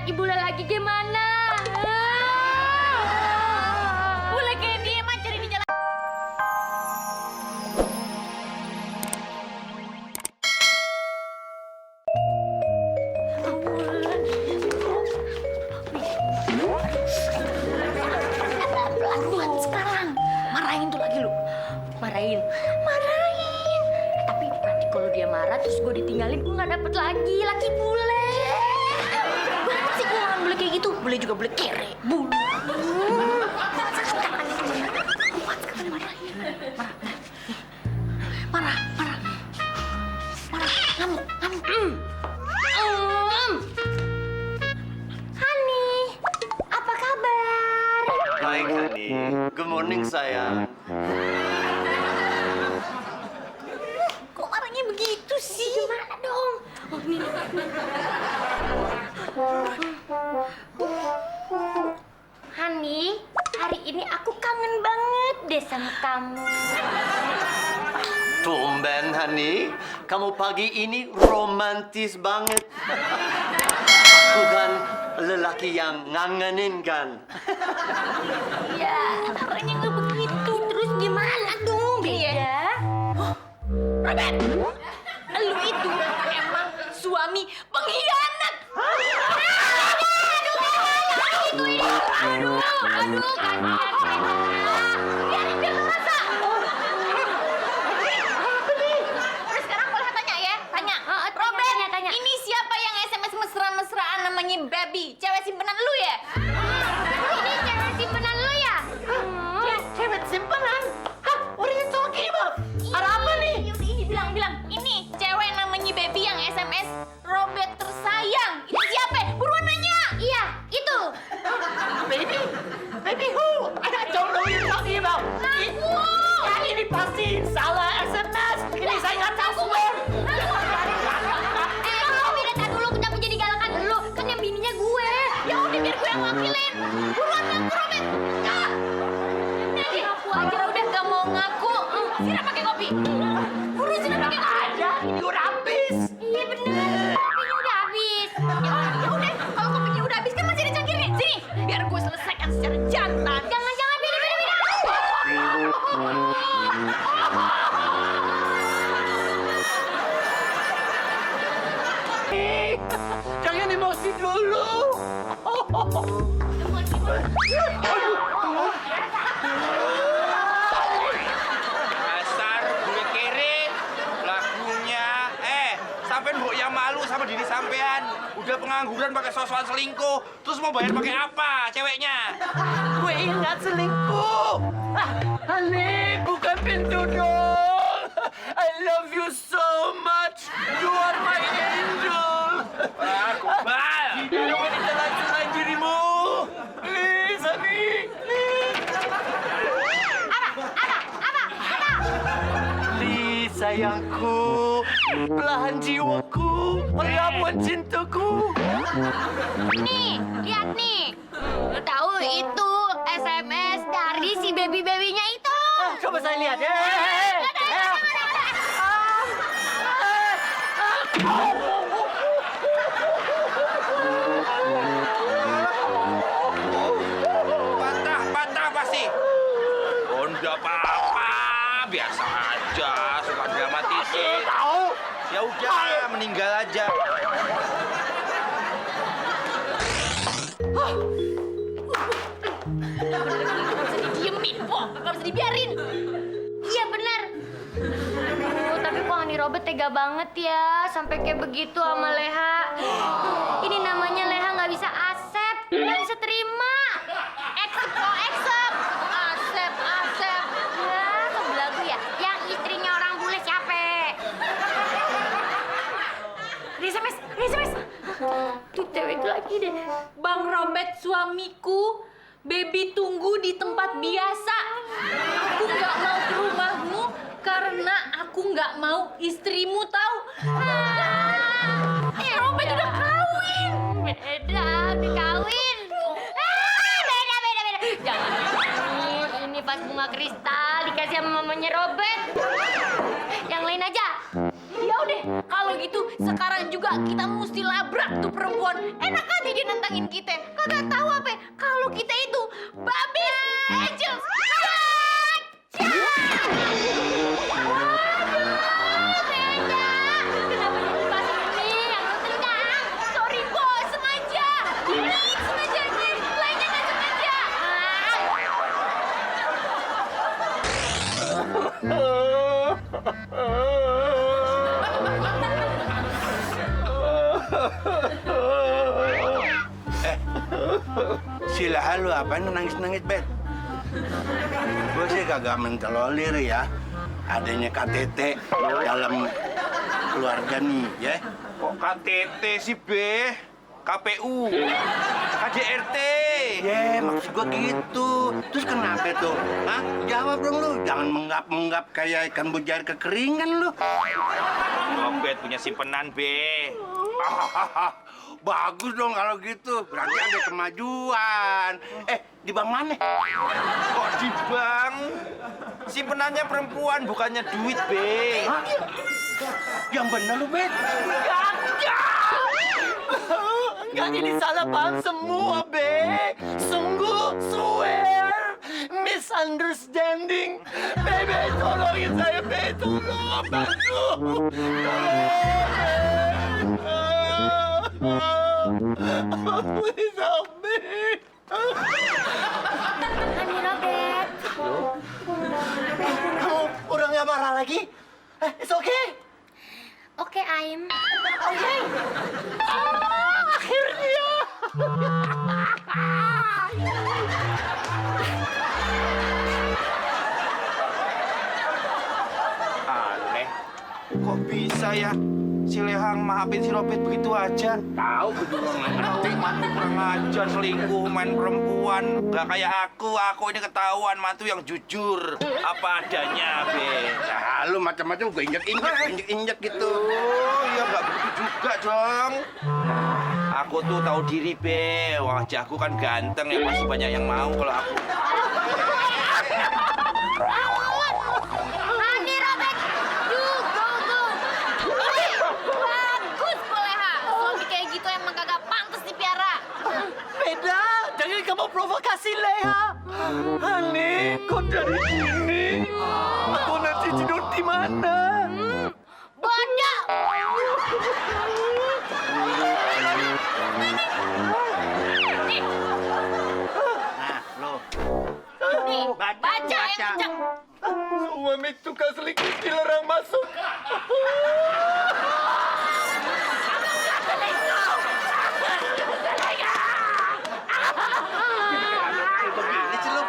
Ibu lagi gimana? Bule kayak dia mah cari di jalan. Pelan-pelan sekarang. Marahin tuh lagi lu. Marahin. Tapi nanti kalau dia marah terus gue ditinggalin, gue nggak dapet lagi laki bule. Banget sih gue nggak boleh kayak gitu. Bule juga boleh kere. Bule. Marah. Ngamuk. Hani, apa kabar? Baik, Hani. Good morning, sayang. Kok marahnya begitu sih? Gimana dong? Oh, ini. Hani, hari ini aku kangen banget deh sama kamu. Tumben, Hani. Kamu pagi ini romantis banget. Aku kan lelaki yang ngangenin kan. Ya, orangnya nggak begitu. Terus gimana dong? Beda. Robert, lu itu emang suami pengkhianat. Aduh, Biarin dia merasa. Terus sekarang boleh tanya ya? Tanya. Robert, tanya. ini siapa yang SMS mesra-mesraan namanya Baby? Cewek simpenan lu ya? Ini cewek simpenan lu ya? Cewek simpanan? Hah? What are you talking about? Ada apa nih? Ini bilang. Ini cewek namanya Baby yang SMS Robert tersayang. Itu siapa? Buruan nanya. Iya, itu. Baby? Baby who? I don't know what you're talking about. Ini pasti salah SMS. Ini saya nggak tahu swear. Beda dulu, kenapa jadi galakan dulu? Kan yang bininya gue. Ya udah biar gue yang wakilin. Buruan ngaku Robert. Nah. Nanti ngaku aja udah gak mau ngaku. Sini pakai kopi. Buruan sini pakai kopi. Ada. Ini udah habis. Iya bener, kopinya udah habis. Ya udah, kalau kopinya udah habis kan masih ada cangkirnya. Sini, biar gue selesaikan secara jantan. Jangan, beda. Jangan emosi dulu. Dasar gue kere lagunya. Sampean mbok yang malu sama diri sampean. Udah pengangguran pakai sosokan selingkuh, terus mau bayar pakai apa ceweknya? Gue ingat selingkuh. Honey, buka pintu dong. I love you so much. You are my angel. Bal. Tidak wanita lain selain dirimu. Please, honey. Please. Please, sayangku. Belahan jiwaku. Ramuan cintaku. Nih, lihat nih. Lu tahu itu SMS dari si baby-babynya itu. Coba saya lihat. Patah pasti. Oh, enggak apa-apa. Biasa aja, suka dramatisin. Tahu? Ya udah, meninggal aja. Gak bisa didiemin, Po. Gak bisa dibiarin. Iya benar. Tapi kok Hani Robert tega banget ya, sampai kayak begitu sama Leha. Ini namanya Leha nggak bisa accept, nggak bisa terima. Accept, Po, accept. Accept. Ya, kok belagu ya? Yang istrinya orang bule siapa? SMS. Tuh cewek itu lagi deh. Bang Robert suamiku, Baby tunggu di tempat biasa. Aku nggak mau ke rumahmu karena aku nggak mau istrimu tahu. Robert udah kawin. Beda, udah kawin. Beda. Jangan ini pas bunga kristal dikasih sama mamanya Robert. Yang lain aja. Ya udah, kalau gitu sekarang juga kita mesti labrak tuh perempuan. Enak aja dia nantangin kita. Kagak tahu apa kalau kita itu babi angels. Sorry bos, sengaja. Sengaja nih, lainnya nggak sengaja. Silahan lu apa nangis-nangis, Bet? Gue sih kagak mentolerir ya adanya KTT dalam keluarga nih, ya. Kok KTT sih, Be? KPU, KDRT. Ya, maksud gue gitu. Terus kenapa tuh? Hah? Jawab dong lu. Jangan menggap-menggap kayak ikan bujar kekeringan lu. Bet punya simpenan, Be. Bagus dong kalau gitu. Berarti ada kemajuan. Di bank mana? Kok di bank? Simpenannya perempuan, bukannya duit, Be. Hah? Yang bener lu, Bet. Enggak, ini salah paham semua, Be. Sungguh, swear, misunderstanding. Bebe, tolongin saya, Be. Tolong, bantu. Tolong. Please help me. Hani Robert. Kamu udah nggak marah lagi? It's okay. Oke, Aim. Okay. Akhirnya. Aneh. Kok bisa ya si Lehang maafin si Robert begitu aja? Tahu gue juga nggak ngerti. Mantu kurang ajar, selingkuh, main perempuan. Gak kayak aku ini ketahuan mantu yang jujur. Apa adanya, Be. Ya, lu macam-macam gue injek gitu. Oh, ya nggak begitu juga dong. Aku tuh tahu diri, Be. Wajahku kan ganteng ya, masih banyak yang mau kalau aku. Hani Robert, go. Bagus, Boleha. Suami kayak gitu emang kagak pantas dipiara. Beda, jangan kamu provokasi, Leha. Hani, kok dari sini? Aku nanti tidur di mana? Bodoh. Nah, lo. Nih, baca yang kenceng. Suami tukang selingkuh dilarang masuk. Begini sih lu.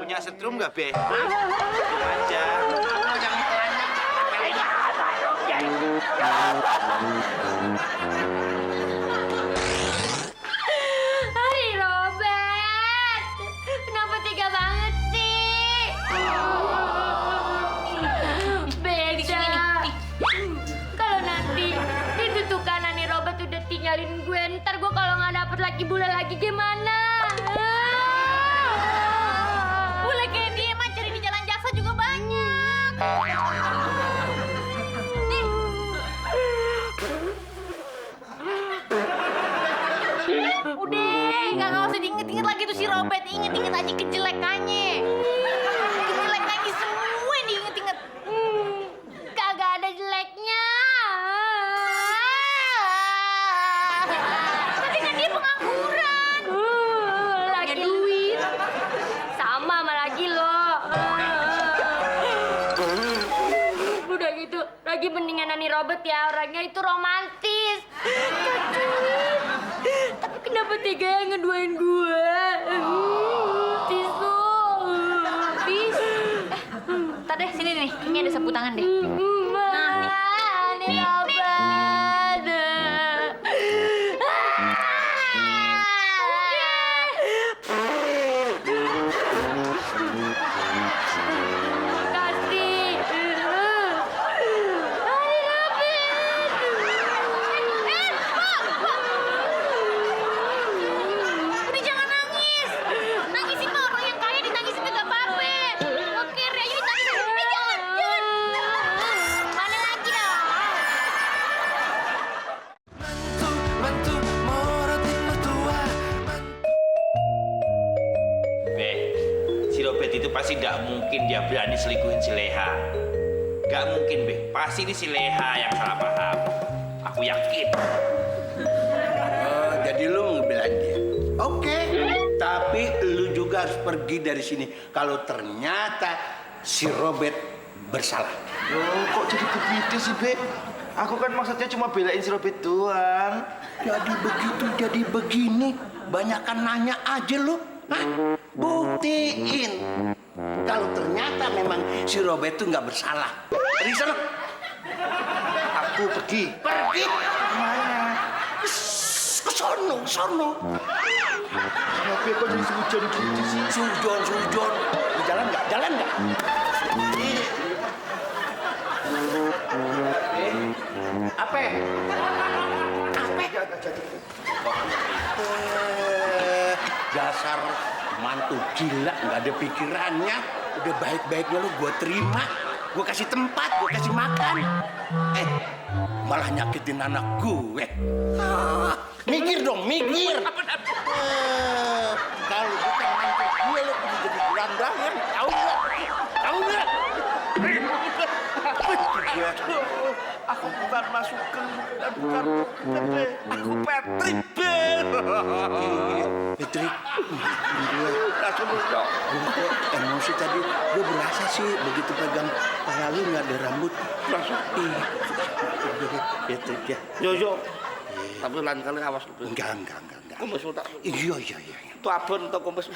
Punya setrum nggak, Be? Bilang aja. Lo yang telanjang. Hani Robert. Kenapa tega banget sih? Beda. Kalau nanti itu tuh kan Hani Robert udah tinggalin gue, ntar gue kalau nggak dapet laki bule lagi gimana? Bule kayak dia mah cari di jalan jaksa juga banyak. Nih. Udah, nggak usah diinget-inget lagi tuh si Robert. Inget-inget aja kejelekannya. Kejelekannya semua diinget-inget. Kagak ada jeleknya. Tapi kan dia pengangguran. Lagi duit. Sama lagi lo. Udah gitu, lagi mendingan Hani Robert ya, orangnya itu romantis. Tapi kenapa tega yang ngeduain gue? Tisu. Bis. Ntar deh, sini nih. Ini ada sapu tangan deh. Hani Robert. Kasih. Hani Udah jangan nangis. Nangisin mah orang yang kaya ditangisin juga apa-apa. Oke, Raya ditangis. Jangan. Beh, si Robert itu pasti nggak mungkin dia berani selingkuhin si Leha. Nggak mungkin, Beh. Pasti ini si Leha yang salah paham. Aku yakin. Jadi lu ngebelain dia. Oke. Tapi lu juga harus pergi dari sini kalau ternyata si Robert bersalah. Loh, kok jadi begitu sih, Be? Aku kan maksudnya cuma belain si Robert doang. Jadi begitu, jadi begini. Banyakan nanya aja lu. Hah? Buktiin. Kalau ternyata memang si Robert itu nggak bersalah. Pergi sana. Aku pergi. Pergi. Kemana? Ke sono. Tapi kok jadi hujan gitu sih? Sujon. Lu jalan nggak? Apa? Dasar mantu gila, nggak ada pikirannya. Udah baik-baiknya lu gua terima, gua kasih tempat, gua kasih makan. Malah nyakitin anak gue. Mikir dong, mikir. Kalau bukan mantu gue, lu bisa jadi gelandangan. Tahu nggak? Aku bukan masukan dan bukan Be. Aku Patrick, Be. Patrick, gue emosi tadi. Gue berasa sih begitu pegang kepala lu nggak ada rambut. Langsung Patrick ya. Yo. Tapi lain kali awas lu. Enggak. Kumis tak. Iya. Itu abon atau kumis.